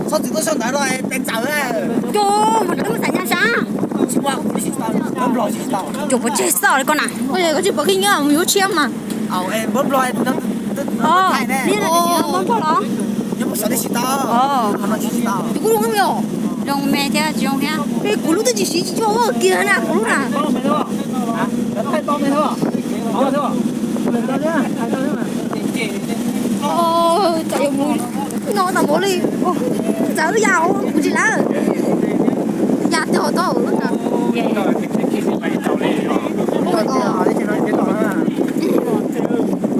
Txhob txwm tuaj saum ntawd no, pes txawv. Cov mus ntawd twb mus xav nyas sab. Cov pov tseg xauj li koj na. Koj tsis pom khib nyiab mus yuav tshiab mas. Npog los? Tus kuj zoo me os. Zoo me thiab tsis zoo thiab. Kuv lub twb tsis siv tsis tshua ua kiag na kuv lub na. Tsam yuav mus no tas npaum li. Txawv ya kuv tsis lawm. Ya tog tau.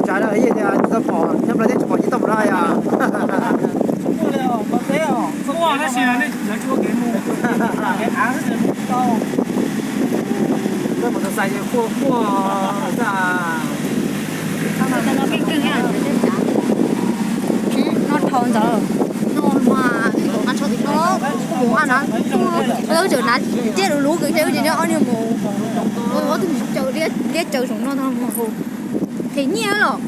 Tsav na, tsis tau pom, nyob Nplog teb tsis pom tsis tau mus na yom. Mus tus xais quaj quaj. No dhau ntawd. No mas, a, tsho tim no, kuv mus a na, kuv tseem na, tiaj lub lub kws ces wb ces nyob ob niag mus, ob tug caw liab caw saum no no mus haus, them nyiaj los.